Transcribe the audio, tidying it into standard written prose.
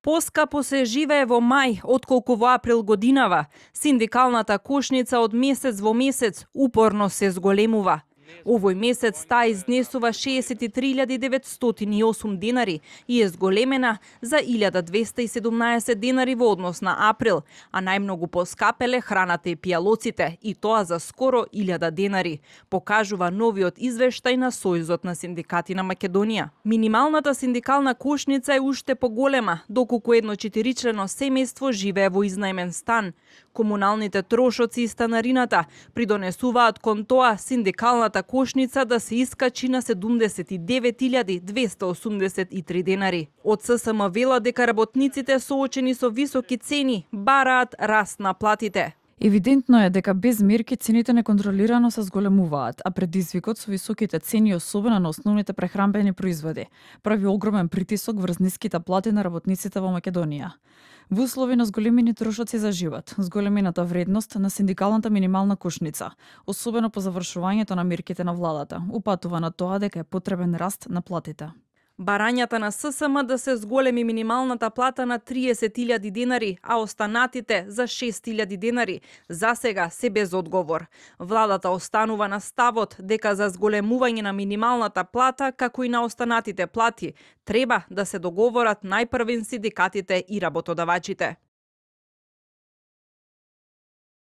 Поскапо се живее во мај отколку во април годинава. Синдикалната кошница од месец во месец упорно се зголемува. Овој месец таа изнесува 63.908 денари и е зголемена за 1.217 денари во однос на април, а најмногу поскапеле храната и пијалоците, и тоа за скоро 1.000 денари, покажува новиот извештај на Сојузот на синдикати на Македонија. Минималната синдикална кошница е уште поголема, доколку едно 4-члено семејство живее во изнаемен стан. Комуналните трошоци и станарината придонесуваат кон тоа синдикалната кошница да се искачи на 79.283 денари. Од ССМ вела дека работниците соочени со високи цени бараат раст на платите. Евидентно е дека без мерки цените неконтролирано се зголемуваат, а предизвикот со високите цени, особено на основните прехранбени производи, прави огромен притисок врз ниските плати на работниците во Македонија. Во услови на зголемени трошоци за живот, зголемената вредност на синдикалната минимална кошница, особено по завршувањето на мерките на владата, упатува на тоа дека е потребен раст на платите. Барањата на ССМ да се зголеми минималната плата на 30.000 денари, а останатите за 6.000 денари, засега се без одговор. Владата останува на ставот дека за зголемување на минималната плата, како и на останатите плати, треба да се договорат најпрвен синдикатите и работодавачите.